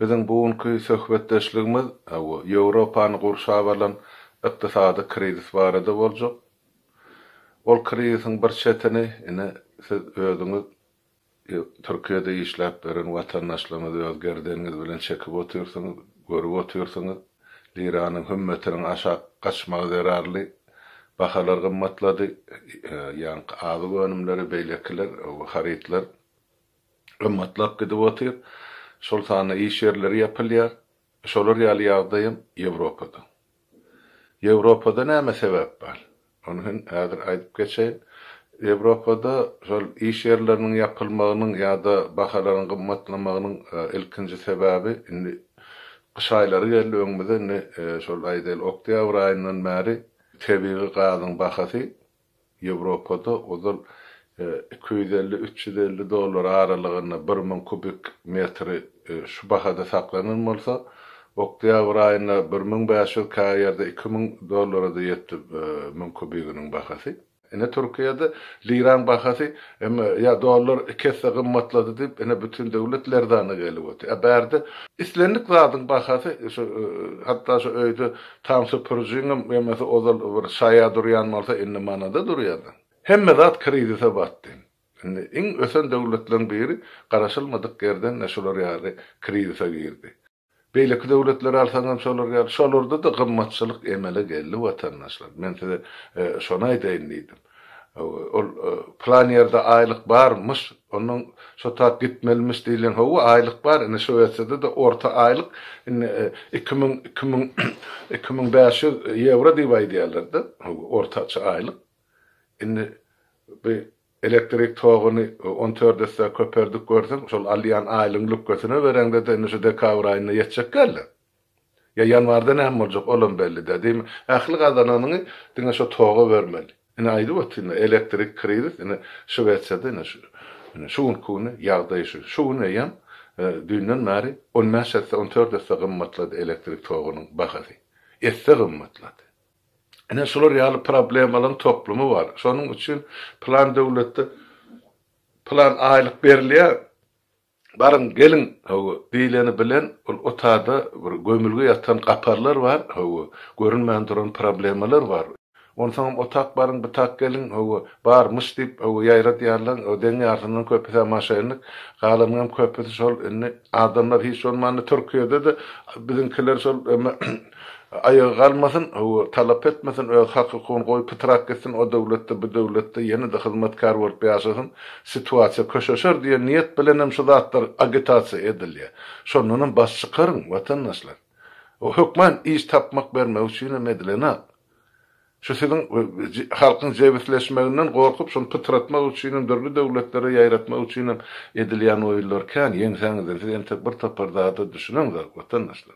Biziň bu günki söhbetdeşligimiz Ýewropany gurşap alan ykdysady krizis barada boljak. Ol krizisiň bir çetini ine siz özüňiz Türkiýede işläp beren watandaşlaryňyz öz gerdeniňiz bilen çekip otyrsyňyz, görüp otyrsyňyz. Liranyň hümmetiniň aşak gaçmagy zerarly bahalar gymmatlady, ýaňky azyk önümleri, beýlekiler, harytlar gymmatlap gidip otyr. Şol sanda iş ýerleri ýapylýar. Şolar ýaly ýagdaýam Ýewropada. Ýewropada näme sebäp bar? Ony hem häzir aýdyp geçeýin. Ýewropada şol iş ýerleriniň ýapylmagynyň ýa-da bahalaryň gymmatlamagynyň ilkinji sebäbi indi gyş aýlary geldi öňümize indi şol aýdaýly oktýabr aýyndan bäri tebigy gazyň bahasy Ýewropada ozal 250, 350 dollar aralygynda 1000 kubik metri şu bahada saklanan bolsa, oktýabr aýynda 1500, käýerde 2000 dollara-da ýetdi 1000 kubiginiň bahasy. Ine Türkiýede liraň bahasy hem ýa dollar iki esse gymmatlady diýip ine bütin döwlet lerzana gelip otyr. A bärde islendik zadyň bahasy şu hatda şu öýde Tam süpürijiňem emesi ozal bir şaýa durýan bolsa indi manada durýada. Hemme zat krizise batdy. Indi iň ösen döwletleň biri garaşylmadyk ýerden-de şular ýaly krizise girdi. Beýleki döwletleri alsaňam şolar ýaly. Şolarda-da gymmatçylyk emele geldi watandaşlar. Men size şony aýdaýyn diýdim. Ol pylan ýerde aýlyk barmyş, onnoň şo tap gitmelimiş diýlen, hawa, aýlyk bar, indi Şwesiýada-da orta aýlyk indi 2000, 2000, 2500 ýewro diýip aýdýarlar-da, hawa, ortaça aýlyk. Indi bu elektrik toguny on dört esse köpeldip görseň, şol alýan aýlygyň lükgesine bereňde-de indi şu dekabr aýynda ýetjek däl-de. Ýa ýanwarda näme boljak, olam belli däl. Diýmek, ähli gazananyňy diňe şo toga bermeli. Ine aýdyp otyryn-da, elektrik krizis ine Şwesiýada ine şu ine şu günki güni ýagdaý şu. Şu gün eýýäm düýnden bäri on bäş esse, on dört esse gymmatlady elektrik togunyň bahasy. Esse gymmatlady. Ine şular ýaly problemalaryň toplumy bar. Şonuň üçin pylan döwletde pylan aýlyk berilýär. Baryň, geliň, hawa, diýleni bilen ol otada bir gömülgi ýatan gaparlar bar, hawa, görünmän duran problemalar bar. Onsoňam otak baryň, butak geliň, hawa, barmyş diýip, hawa, ýaýradýarlar, o deň ýarsyndan köpüs-ä maşennik, galanyňam köpüsi şol indi adamlar hiç bolmanda Türkiýede-de biziňkiler şol eme Aýagy galmasyn, hawa, talap etmesin, öz hak-hukugyny goý, pytrak gitsin, o döwletde, bu döwletde ýene-de hyzmatkär bolup ýaşasyn, situasiýa köşeşer diýen niýet bilenem şu zatlar agitasiýa edilýär. Şondanam baş çykaryň, watandaşlar. O hökman iş tapmak bermek üçinem edilenok. Şu siziň halkyň jebisleşmeginden gorkup, şony pytratmak üçinem, dürli döwletlere ýaýratmak üçinem edilýän oýunlar kän, ýeňsäňizden siz entek bir topar zada düşüneňzok, watandaşlar.